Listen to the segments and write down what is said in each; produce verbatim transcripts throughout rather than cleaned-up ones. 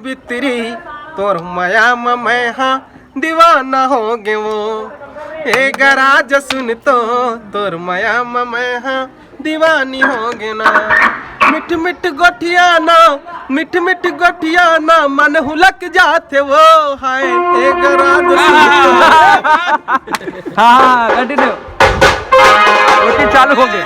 पितरी, तोर मया म मैं हा दीवाना हो गेवो। ए गराज सुन तो, तोर मया म मैं हा दीवानी हो गे ना। मिठ मिठ गोठिया ना, मिठ मिठ गोठिया ना, मन हुलक जाथे वो। हाय, ए गराज सुन तो। हाँ, हाँ, continue। ओटी चालू हो गए।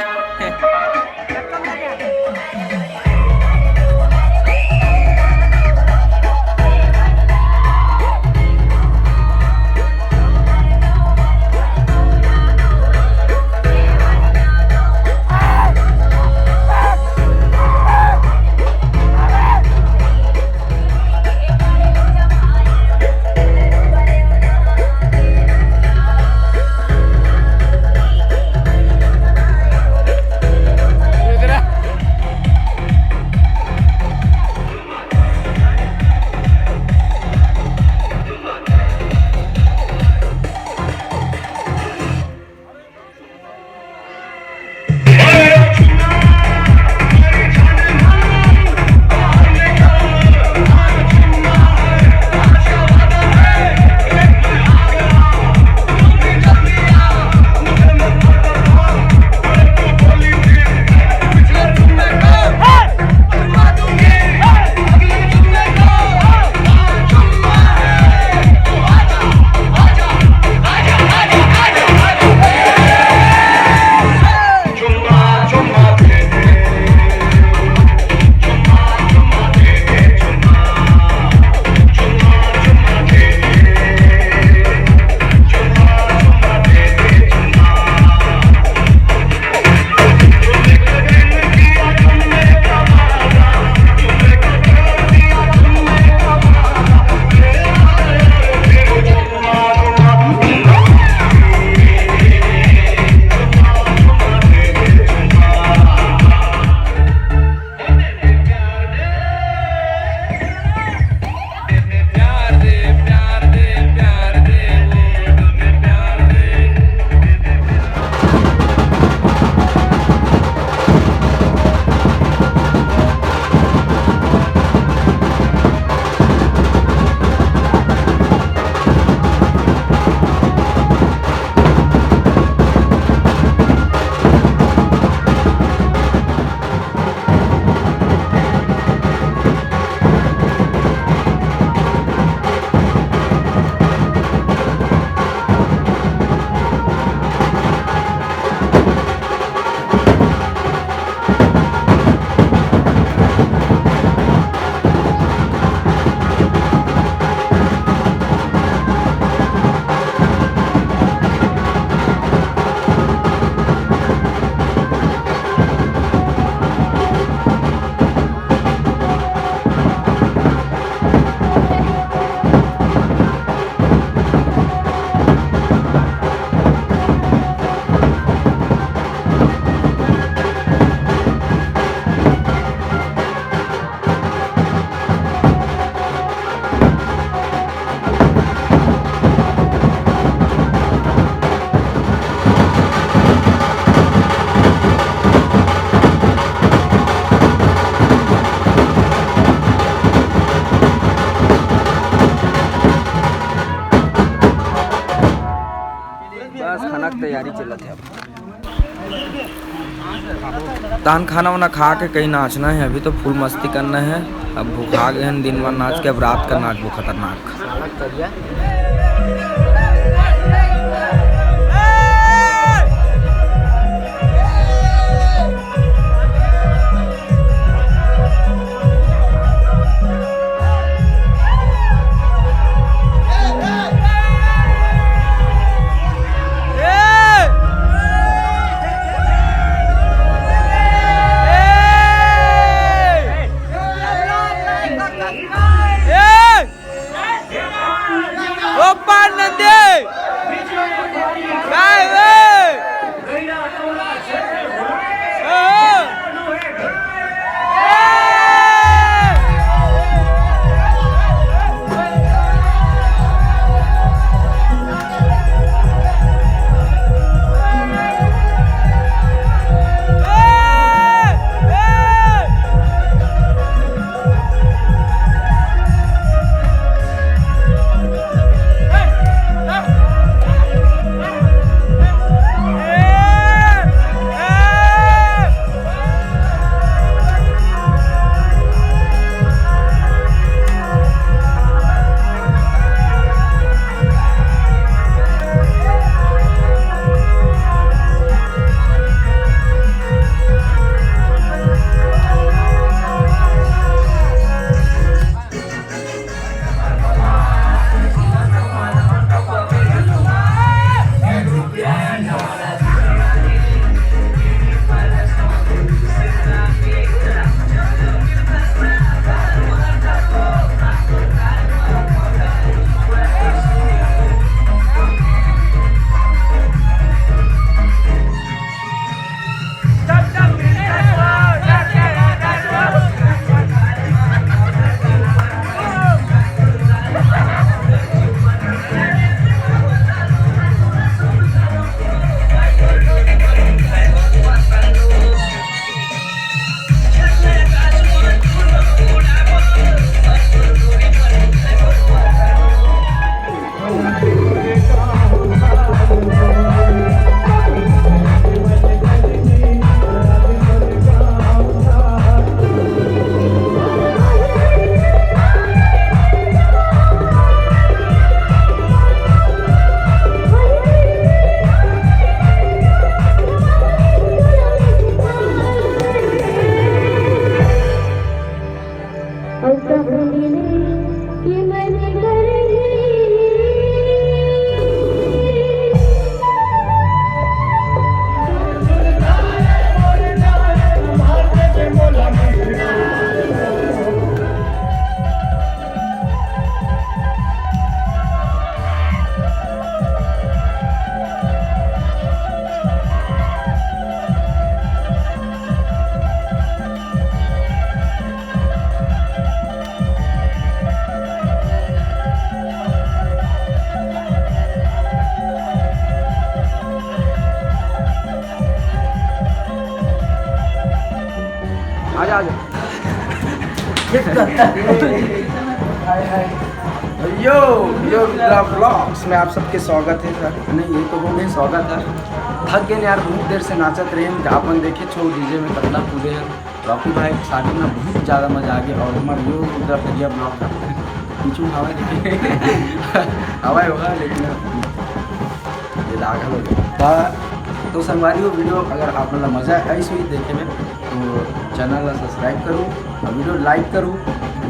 बस खाना के तैयारी चलत हे अब। तहन खाना वाना खा के कहीं नाचना है, अभी तो फुल मस्ती करना है। अब भुखा गए हैं, दिन भर नाच के, अब रात का नाचबो खतरनाक। आ जाओ। हाय, हाय। यो, यो रुद्रा ब्लॉग्स में आप सबके स्वागत है सर। नहीं, ये तो हो गए स्वागत है। थक गए यार, बहुत देर से नाचत रहे हैं। अपन देखे छो डीजे में कतना कूदे हैं। रॉकी भाई, शादी में बहुत ज़्यादा मजा आ गया। और हमारे यो रुद्रा भैया ब्लॉग का पीछू हवा है, हवा होगा, लेकिन ये लागल हो गया। तो संगवारी हो, वीडियो अगर आप लोग मजा आई हुई देखे में, तो चैनल ला सब्सक्राइब करो और वीडियो लाइक करो,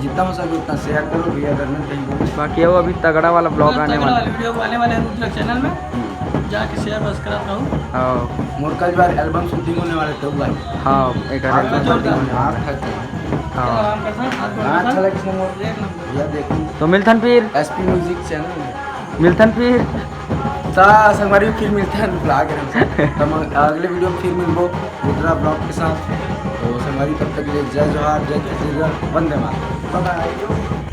जितना हो सके उतना शेयर करो। भैया, अगर नहीं कहीं बोलो। बाकी वो अभी तगड़ा वाला ब्लॉग आने तगड़ा वाला वाला। वीडियो आने वाले हैं रुद्रा चैनल में, हम्म। जाके शेयर बस करत रहो। हाँ। मोर कल बार एल्बम शूटिंग होने वाले तो भाई। हाँ, एक हाँ, एल्बम जोरदार। शूटिंग होने वाला है। हाँ। चलो, हम करते हैं, हाथ जोड़ हाँ, के। अच्छा लगा किसने मोर एक नंबर। भैया, देखो। तो मिलथन फिर। एसपी म्यूजिक चैनल में। मिलथन फिर। ता संगवारी फिर मिलथन ब्लॉग में। तो हम अगले वीडियो में फिर मिलबो रुद्रा ब्लॉग के साथ। तो संगवारी तब तक के लिए जय जोहार, जय छत्तीसगढ़, वंदे मातरम। बाय बाय।